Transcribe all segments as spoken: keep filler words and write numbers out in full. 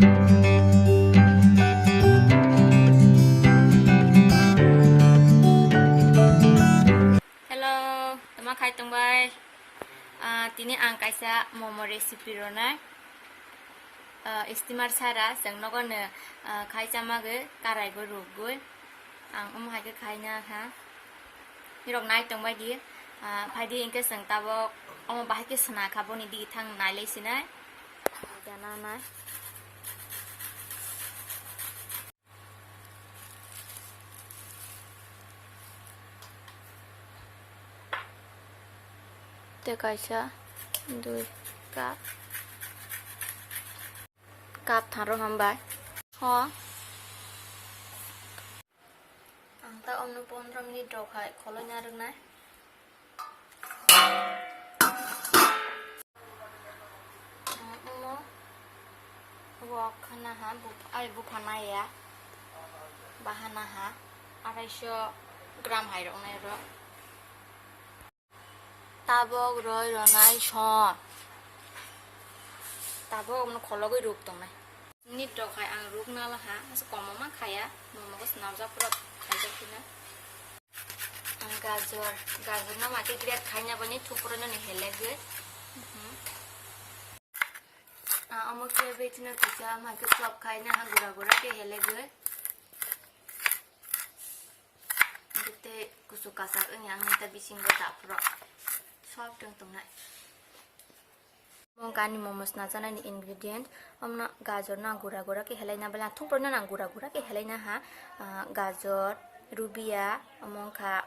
Hello, tama khai tongbai. Ah, tini ang kaisa momo recipe ronai. Ah, steamer sara, chwng nogo no, ah, khai chamagwi, karaibo rwgwi. Ang omo hai khe khaina ha. Nirok nai tongbai di. Ah, phai di, hinkhe chwng tabok omo bahai khe sna kha, boni digi thang nai lai sinai. Jana nai. Tei kaisa dui cup, cup tharo hambai. Ho. Ang ta omno pondro minute rok hai kholoina rwnai. Ang omo wok hana ha, bu-, ai bupha nai ya. Bahana ha, arai so gram hai rok nai ro. Tabok roi ronai song. Tabok omono khologwi ruk tongnai. Minute rok hai ang ruk nala ha, asa komo ma khaya, momo ko snamjak pura khaijak khina. Ang gajor, gajor no ma khe grate khaina bani thupro no ni helegwi. Mhm. Ah, omo khe betino kisa ma khe chop khaina ha gura gura khe helegwi. Tei kusu kasak wngya ang ta bisingo dapro sob tong tongnai. Mongka ani momo sna janani ingredient, omno gajor no ang gura gura khe helai na bwla, thungpro no ang gura gura khe helai na ha, ah, gajor, rubia, omo wngkha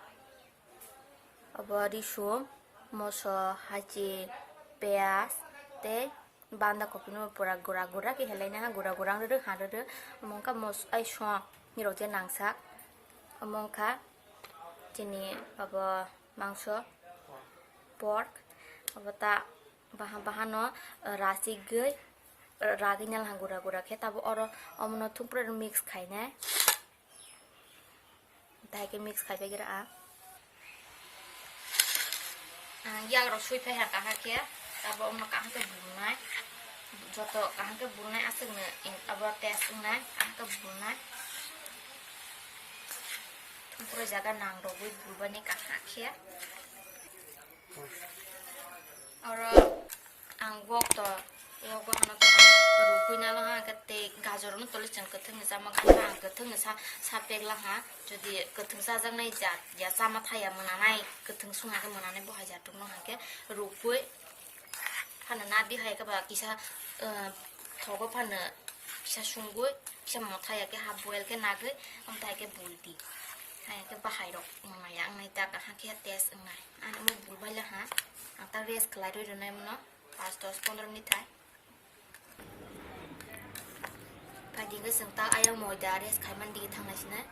obo risum, moso, hachi, piyaj, tei banda kopi no pura gura gura khe helai na ha, gura gura wng rwrwk ha rwrwk. Omo wngkha mos-, ai song nirok je nangsak. Omo wngkha chini abo mangso, pork, abo ta baha baha no, eh, rasigwi, eh, ragwi nal ha gura gura khe, tabo oro omono thungpre mix khainai. Dai khe mix khai bai gra ang. Ang yak rok sui phai ha kaham khe, abo omo kaham khe burnai. Joto kaham khe burnai aswk no abo test wngnai, kaham khe burnai. Thungpro jaga nang rogwi burbani kaham khe. Oro ang wok to, wok bahano to ang rugwi nalo ha, hwnkhe tei gajor no toli chwng kwthwng ni chama kha, ang kwthwng ni sa, sa pek la ha, jodi kwthwng chajaknai jat ya chama thaya mwnanai, kwthwng sung ha khe mwnanai bo hai jat rok no hwnkhe rugwi phano nadi hai khe ba kisa, eh, thogo phano kisa sungwi kisa motha ya khe half boil khe nagwi amthai khe bul di, hai khe bahai rok mwnaya wngnai ta kaham khe test wngnai. Ani omo bul bai la ha. Ang ta rest khlai rwi rwnai mono pas dos pondro minute thai. Phai di hwnkhe chwng ta ayang moida rest khai man digi thang nai sinai.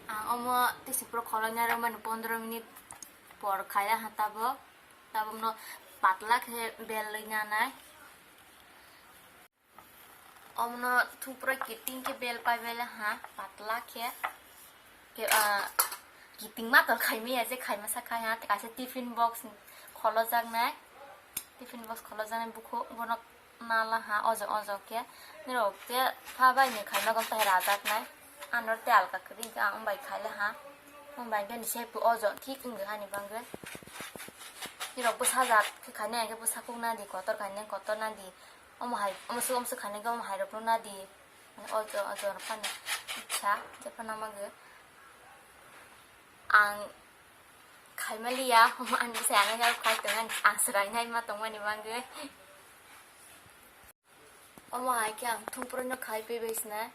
Ang omo tei sipro kholoina rw mani pondro minute por khai la ha tabok. Tabok no patla khe bel rwi nanai. Omono thupra kiting khe bel pai bela ha, patla khe. Khe, ah, kiting ma tol khai maya je khai masa khai ha, kaisa tiffin box kholojaknai. Tiffin box kholojaknai bukhuk bono nala ha, ojo ojo khe. Nirok je pha bai ni khai ma gom tai rajaknai. Anor te alka kwrwi khe ang bai khai le ha. Ang bai khe ni se ojo thik wngwi hani bangwi. Nirok bwsajak khe khai nai khe bwsakuk nadi, kotor khai nai kotor nadi. Omo hai, omo swk, omo swk khainai khe omo hai rok no nadi. Ojo, ojo rok phano kisa, je phano ma khe ang khaima liya, omo ani bwsai ang khe khai tong ani, ang swrai nai ma tong mani ma khe. Omo hai khe ang thung pore no khai pui bai sina.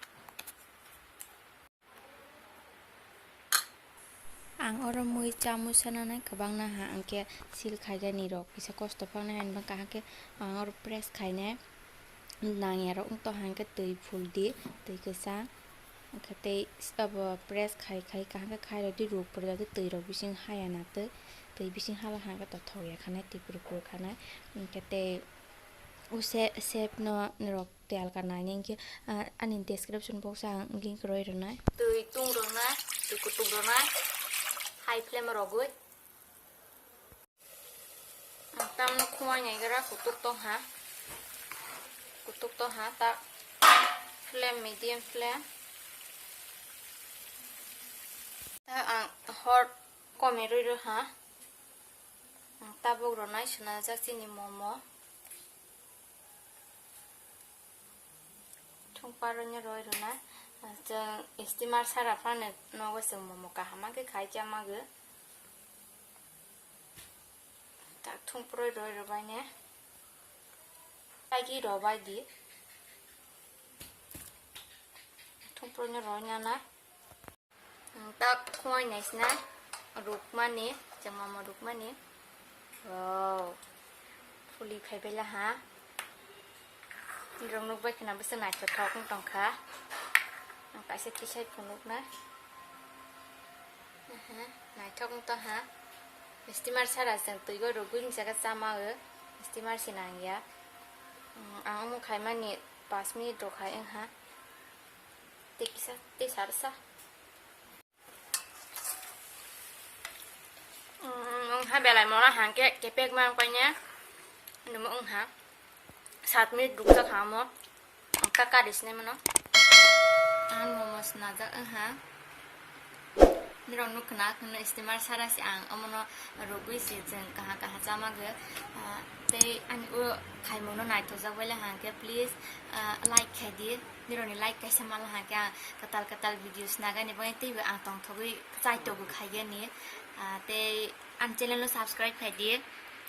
Ang oro mui chamui sananai kwbangna ha, ang khe sil khaigani rok kisa kosto phang nai, ang bang kaham khe ang oro press khainai nangya rok wng tong, hang khe twi phul di, twi kwchang, hwnkhe tei abo press khai khai kaham khe khai rw di, ruk pore twi rok bising haya na twi, twi bising hala hang khe tothok ya khanai, twi phur phur khanai, hwnkhe tei o se-, shape no norok. Tei alka nai ni hwnkhe, ah, ani description box o ang link roi rwnai. Twi tung rwnai, twi kutuk rwnai, high flame o rogwi. Ang tamno khwai nai gra kutuk tong ha. To ha ta flame medium flame. Ta ang hot komi rwi rw ha. Ang tabuk rwnai swnajak chini momo. Thungpa rwino roi rwnai. Chwng steamer sara phano nogo chwng momo kaham khe khai chamagwi. Tak thungpro roi rwbai ne. Paigi rwbai di. Thungpro no roi nana. Ang tak khoi naisna rukmani, chwng momo rukmani. Wow. Fuli phaibai laha. Rong nukbai khna bwswk naithothok wng tongkha. Ang kaisa tisai phunukna. Aha, naithok wng tongha. Steamer sara chwng twigo rwgwi wng jaga chama o. Steamer se nangya. Ang omo khaimani pas minute rok hai wngha. Tei kisa, tei sarsa. Wngha belai mora hangke kepek ma wngpaine. Numo wngha. Sat minute rukjak ha omo. Ang ta kari sinai mano. Ang momo snajak wngha. Nirok nuk khna khna steamer sara si ang omono rugwi si chwng kaha kaha chama gwi. Ah, tei ani o khaimung no naithokjak bai le hangke please, ah, like khai di. Nirokni like kaisa mala hangke ang kwtal kwtal video snagani bai teibo ang tongthogwi chaitogwi khaigani. Ah, tei ang channel no subscribe khai di.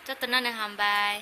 Jotono no hambai.